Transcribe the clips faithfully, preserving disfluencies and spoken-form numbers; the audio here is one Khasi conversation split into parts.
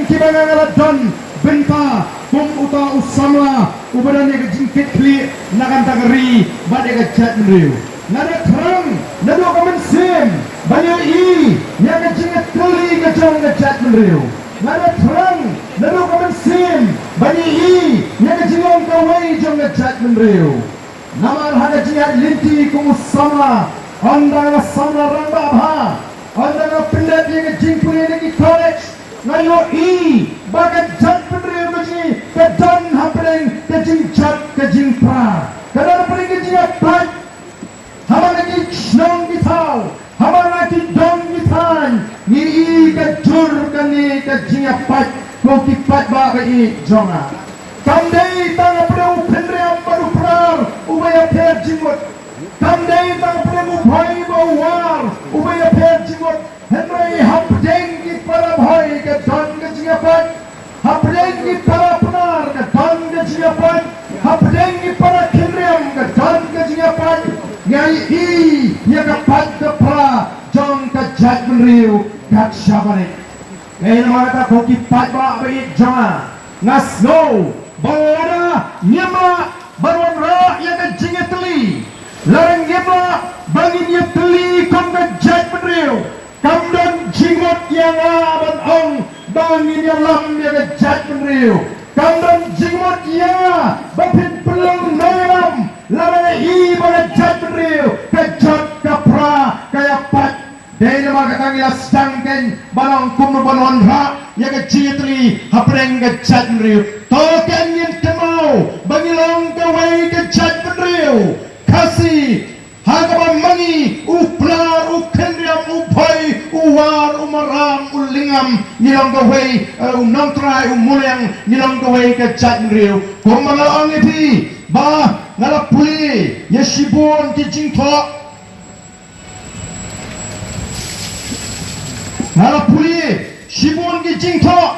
Kiba nga la don bynta kum uta u samla uba don ïa ka jingkitkhlieh na ka bynta ka ri bad ïa ka jaitbynriew. Nga da thrang naduh ka mynsiem ban ïohi ïa ka jingïatylli ka jong ka jaitbynriew. Nga da thrang naduh ka mynsiem ban ïohi ïa ka jinglong kawei jong ka jaitbynriew. Namar ha ka jingïaid lynti kum u samla, ynda nga samla rangbah bha, ynda nga pyndep ïa ka jingpule na ki college, nga ïohi ba ka jaitbynriew ka jong ngi ka don hapdeng ka jingjot ka jingpra, ka don hapdeng ka jingïapait. Haba na ki shnong ki thaw, haba na ki dong ki thaiñ, ngi i ka jur kane ka jingïapait, ko ki paidbah ba ïeit jong nga. Kam dei tang hapdeng u Khynriam bad u Pnar uba ïapher jingmut. Kam dei tang hapdeng u Bhoi bad u War uba ïapher jingmut. Hynrei hapdeng ki para Bhoi ka don ka jingïapait. Hapdeng ki para Pnar ka don ka jingïapait. Hapdeng ki para Khynriam ka don ka jingïapait. Ngi i ïa ka pait ka pra jong ka jaitbynriew kat shaba ngi. Ngi namar kata ko ki paidbah ba ïeit jong nga, nga sngew ba lada ngim lah ban wanrah ïa ka jingïatylli, lada ngim lah ba ngin ïatylli kum ka jaitbynriew, kam don jingmut ïa nga ban ong ba ngin ïalam ïa ka jaitbynriew. Kam don jingmut ïa nga ba phin pynlong nongïalam lada ngi i ba ka jaitbynriew ka jot ka pra ka ïapait. Dei namar kata ngi la sdang kein ban ong kumno ban wanrah ïa ka jingïatylli hapdeng ka jaitbynriew. To kein ngin kynmaw ba ngi long kawei ka jaitbynriew Khasi. Ha kaba ma ngi, u Pnar, u Khynriam, u Bhoi, u War, u Maram, u Lyngngam, ngi long kawei, eh, u Nongtrai, u Muliang, ngi long kawei ka jaitbynriew. Kumba nga la ong ïa phi ba nga la pule ïa shibun ki jingthoh. Nga la pule shibun ki jingthoh.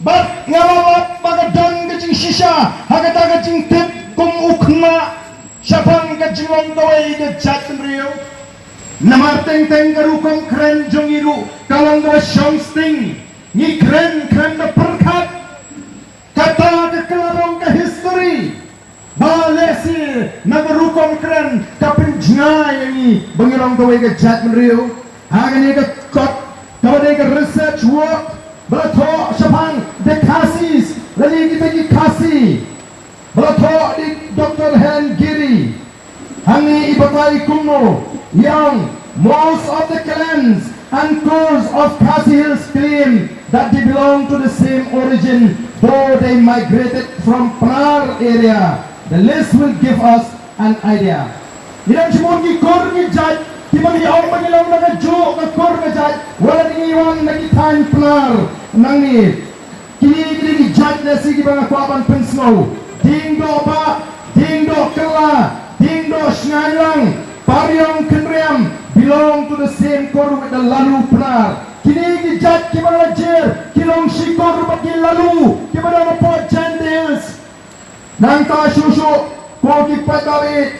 Bad nga la lap ba ka don ka jingshisha ha kata ka jingtip kum u khynnah shaphang ka jinglong kawei ka jaitbynriew. Namar teng teng ka rukom kren jong ngi ruh ka long kaba shong sting. Ngi kren kren da pyrkhat. Kata ka kylla long ka history. Ba lehse na ka rukom kren ka pynjngai ïa ngi ba ngi long kawei ka jaitbynriew. Ha kane ka kot kaba dei ka research work ba la thoh shaphang the Khasis, lane kita ki Khasi, ba la thoh da i Doctor Hen Giri. Hangne i batai kumno, i ong, most of the clans and Kurs of Khasi Hills claim that they belong to the same origin, though they migrated from Pnar area. The list will give us an idea. Ngi don shibun ki kur ki jait kiba ngi ong ba ngi long na kajuh ka kur ka jait, wat la ngi wan na ki thaiñ Pnar nangne. Kine kine ki jait lehse kiba nga kwah ban pynsngew. Dieng Dohbah, Dieng Dohkylla, Dieng Dohshngainlang, Pariong Khynriam belong to the same kur with the Lalu Pnar. Kine ki jait kiba la jer ki long shikor bad ki Lalu kiba don hapoh Jaintia Hills. Nangta shuh shuh ko ki paidbah.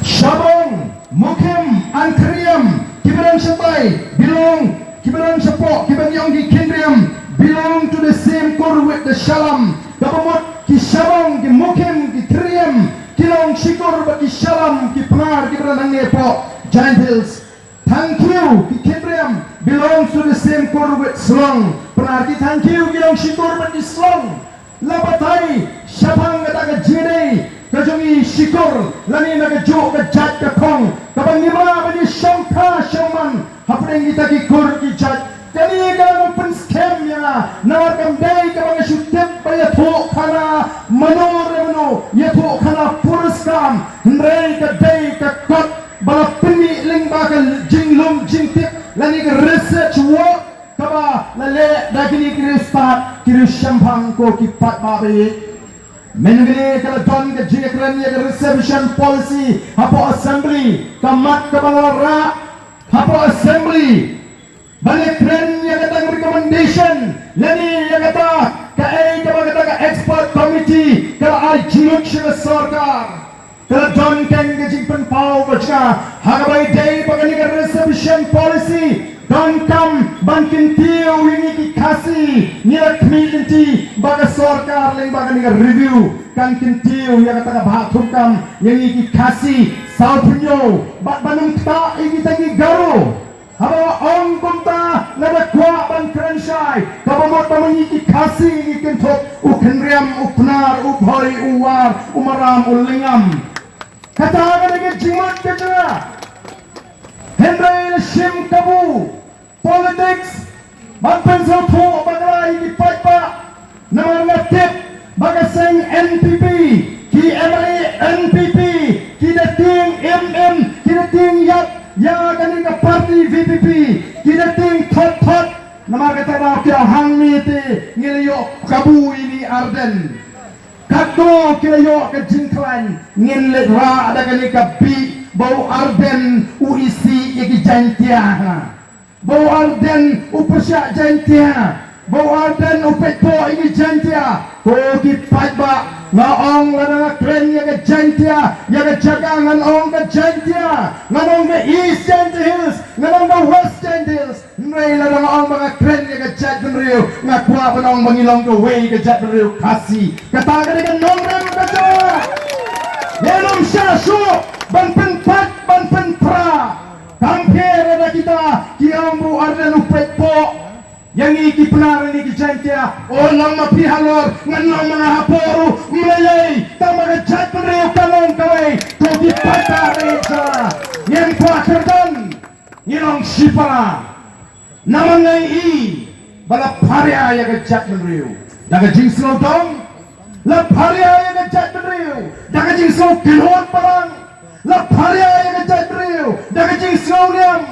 Shabong, Mukhim and Khynriam kiba don shatai belong, kiba don shapoh, kiba ngi ong ki Khynriam, belong to the same kur with the Shalam. Kaba mut ki Shabong, ki Mukhim, ki Khynriam ki long shikor bad ki Shalam, ki Pnar kiba don hangne hapoh Jaintia Hills. Thangkhiew, ki Khynriam belongs to the same kur with Slong. Pnar ki Thangkhiew ki long shikor bad ki Slong. La batai shaphang kata ka jingïadei ka jong ngi shikor lane na kajuh ka jait ka khong kaba ngim lah ban ïashongkha shongman hapdeng kita ki kur ki jait. Kane ka long pynskhem ïa nga namar kam dei kaba nga shu tip ba ïathuh khana mano re mano, ïathuh khana puriskam, hynrei ka dei ka kot ba la pynmih lyngba ka jinglum jingtip lane ka research work kaba la leh da kine ki riewstad ki riewshemphang ko ki paidbah. Mynne ka la don ka jingkren ïa ka reservation policy hapoh assembly, ka mat kaba la rah hapoh assembly ban ïakren ïa kata ka recommendation lane ïa kata kaei kaba kata ka expert committee ka la ai jingmut sha ka sorkar. Ka la don kein ka jingpynpaw ka jong nga ha kaba ïadei bad kane ka reservation policy. Donkam ban kyntiew ïa ngi ki Khasi, ngi la khmih lynti ba ka sorkar lyngba kane ka review kan kyntiew ïa kata ka bhah thungkam ïa ngi ki Khasi. Sawphew bad ban ym ktah ïa kita ki Garo. Haba ong kumta nga da kwah ban kren shai, kaba mut ba ma ngi ki Khasi ngi kynthup u Khynriam, u Pnar, u Bhoi, u War, u Maram, u Lyngngam. Kata ka dei ka jingmut ka jong nga. Hynrei la shim kabu politics ban pynsngewthuh bakla ïa ki paidbah. Namar nga tip ba ka seng N P P, ki M L A N P P, ki da tieng im im, ki da tieng ïap ïa kane ka party V P P, ki da tieng thot thot. Namar kata daw ki ong hangne te ngi la ïoh kabu ïa i Ardent. Katno ki la ïoh ka jingkhlaiñ, ngin leit rah da kane ka bih ba u Ardent u isih ïa ki Jaiñtia. Ba u Ardent u pyrshah Jaiñtia, ba u Ardent u peit poh ïa ki Jaiñtia. Ko ki paidbah, nga ong lada nga kren ïa ka Jaiñtia, ïa ka jaka ngan ong ka Jaiñtia, ngan ong ka East Jaintia Hills, ngan ong ka West Jaintia Hills. Hynrei lada nga ong ba nga kren ïa ka jaitbynriew, nga kwah ban ong ba ngi long kawei ka jaitbynriew Khasi. Kata ka dei ka nongrim ka jong nga. Ngin ym shah shuh ban pynpait ban pynpra. Kam pher lada kita ki ong ba u Ardent u peit poh ïa ngi ki Pnar, ïa ngi ki Jaiñtia. O, long ma phi halor, ngan long ma nga hapoh ruh, ym lei lei, tang ba ka jaitbynriew kan long kawei. Ko ki paidbah, ngin kwah kyrdan. Ngi long shipara. Namar nga i ba la pharia ïa ka jaitbynriew da ka jingsngewdom, la pharia ïa ka jaitbynriew da ka jingsngew kynhun parang, la pharia ïa ka jaitbynriew da ka jingsngew niam.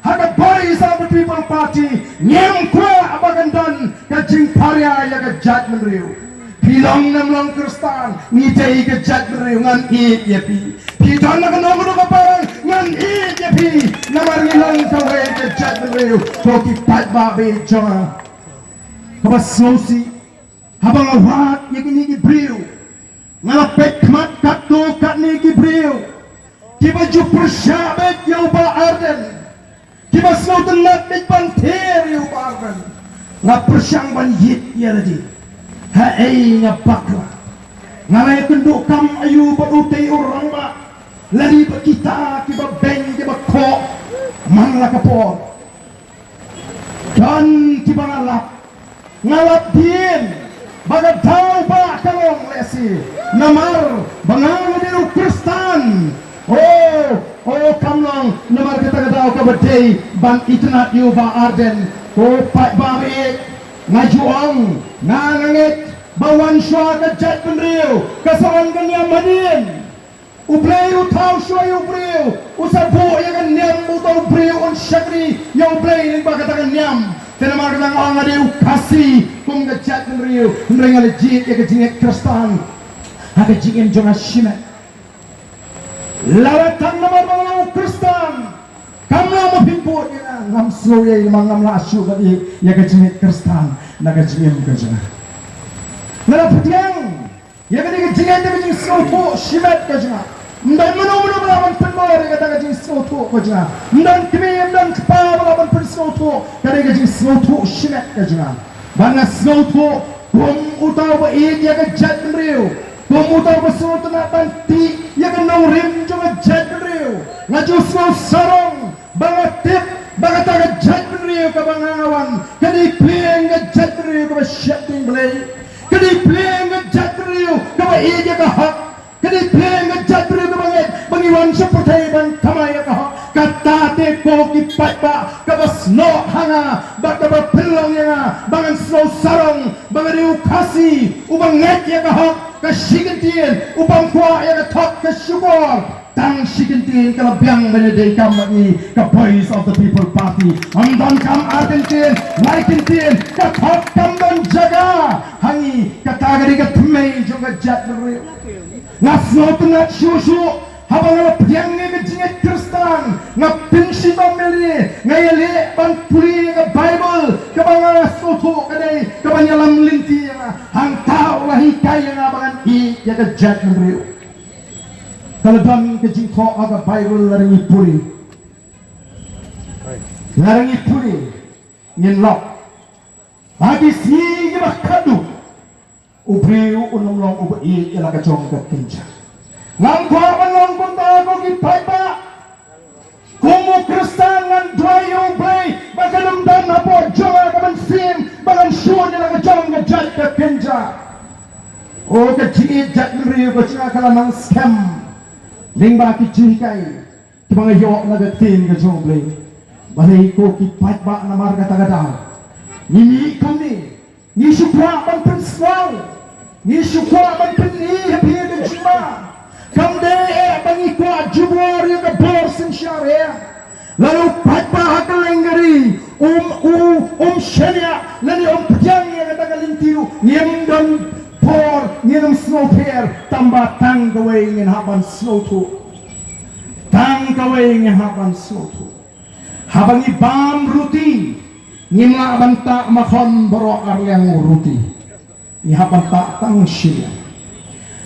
Ha ka Voice of the People Party ngim kwah ba kan don ka jingpharia ïa ka jaitbynriew. Phi long ne ym long Khristan, ngi dei ka jaitbynriew, ngan ïeit ïa phi. Phi don na kano kano ka parang, ngan ïeit ïa phi. Namar ngi long kawei ka jaitbynriew. Ko ki paidbah ba ïeit jong nga, kaba sngewsih, haba nga wad ïa kine ki briew, nga la peit khmat katto katne ki briew kiba ju pyrshah beit ïa u Bah Ardent, kiba sngewtynnat beit ban ther ïa u Bah Ardent. Nga pyrshang ban ïit ïa lade. Haei nga bakla? Nga la ïakynduh kam aïu bad utei u rangbah, lane bad kita kiba beiñ kiba khoh man la ka por? Don kiba nga lap, nga lap dien ba ka daw ba ka long lehse namar ba nga nga dei u Khristan. O, o, kam long namar kata ka daw kaba dei ban itynnad ïa u Bah Ardent. Ko paidbah ba ïeit, nga ju ong, nga nga ngeit ba wan shuwa ka jaitbynriew ka sa wan ka niam hadien. U Blei u thaw shuwa ïa u briew, u sa buh ïa ka niam, uta u briew un shakri ïa u Blei lyngba kata ka niam. Te namar kata nga ong nga dei u Khasi kum ka jaitbynriew, hynrei nga la jied ïa ka jingngeit Khristan ha ka jingim jong nga shimet. Lada tang namar ba nga long u Khristan, kam long ba phin bud ïa nga, ngam sngew ei namar ngam lah shuh ban ïeit ïa ka jingngeit Khristan na ka jingim ka jong nga. Nga la pdiang ïa kane ka jingngeit da ka jingsngewthuh shimet ka jong nga. Ym don mano mano ba lah ban pynbor ïa kata ka jingsngewthuh ka jong nga. Ym don kmie, ym don kpa ba lah ban pynsngewthuh kane ka jingsngewthuh shimet ka jong nga. Bad nga sngewthuh kum uta uba ïeit ïa ka jaitbynriew, kum uta uba sngewtynnat ban tih ïa ka nongrim jong ka jaitbynriew, nga ju sngew sarong ba nga tip ba kata ka jaitbynriew kaba nga wan ka dei pliang ka jaitbynriew kaba sheptieng Blei, ka dei pliang ka jaitbynriew kaba ïeit ïa ka hok, ka dei pliang ka jaitbynriew kaba ngeit ba ngi wan sha pyrthei ban thymmai ïa ka hok. Kata te ko ki paidbah kaba snoh ha nga bad kaba pynlong ïa nga ba ngan sngew sarong ba nga dei u Khasi uba ngeit ïa ka hok ka shi kyntien, u bym kwah ïa ka thok ka shukor. Tang shi kyntien ka la biang ban ïadei kam bad ngi ka Voice of the People Party. Ym don kam ar kyntien, lai kyntien, ka thok kam don jaka ha ngi. Kata ka dei ka thymmei jong ka jaitbynriew. Nga sngewtynnat shuh shuh haba nga la pdiang ïa ka jingngeit Khristan, nga pynshitom ïa lade, nga ïaleh ban pule ïa ka Baibl kaba nga sngewthuh ka dei kaban ïalam lynti ïa nga. Hangta u la hikai ïa nga ba ngan ïeit ïa ka jaitbynriew. Ka la don ka jingthoh ha ka Baibl lada ngi pule. Nga ngi pule, ngin lok. Haba ki sngi kiba khadduh, u briew un ym long uba ïeit ïa la ka jong ka kynja. Ngam kwah ban long kumta ko ki paidbah. Kum u Khristan ngan duwai ïa U Blei ba kan ym don hapoh jong nga ka mynsiem ba ngan shun ïa la ka jong ka jait ka kynja. O ka jingïeit jaitbynriew ka jong nga ka la nang skhem lyngba ki jinghikai kiba nga ïoh na ka ktien ka jong U Blei. Balei ko ki paidbah, namar kata ka daw ngi mih kumne, ngi shu kwah ban pynsngew, ngi shu kwah ban pyni ha phi ka jingma. Kam dei eh ba ngi kwah jubor ïa ka bor synshar eh. Lada u paidbah ha kylleng ka ri um, u, um shaniah lane um pdiang ïa kata ka lynti ruh, ngim don por, ngin ym sngewpher, tangba tang kawei ngin hap ban sngewthuh. Tang kawei ngin hap ban sngewthuh. Haba ngi bam ruti, ngim lah ban tah makhon baroh arliang ruti. Ngi hap ban tah tang shiliang.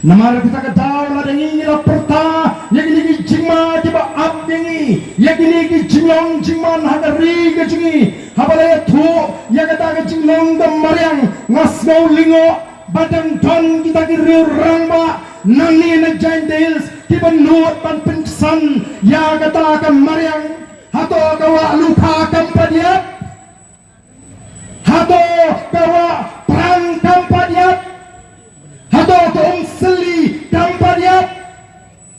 Namar kata ka daw lada ngi, ngi la pyrta ïa kine ki jingma kiba ap ïa ngi, ïa kine ki jinglong jingman ha ka ri ka jong ngi, haba la ïathuh ïa kata ka jinglong ka mariang, nga sngew lyngngoh ba dang don kita ki riew rangbah nangne na Jaintia Hills kiba nud ban pynksan ïa kata ka mariang. Hato ka wah Lukha kam pat ïap? Hato ka wah Prang kam pat ïap? Hato ka Umsylli kam pat ïap?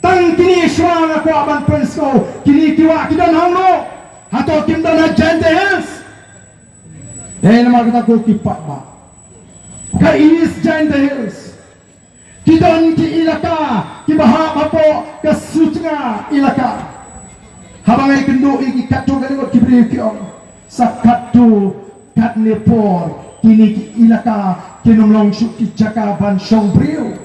Tang kine shuwa nga kwah ban pynsngew, kine ki wah ki don hangno? Hato kim don ha Jaintia Hills? Dei namar kata ko ki paidbah, ka East Jaintia Hills ki don ki ilaka kiba hap hapoh ka Sutnga ilaka. Haba nga ïakynduh ïa ki katto katne ngut ki briew ki ong, sa katto katne por kine ki ilaka kin ym long shuh ki jaka ban shong briew.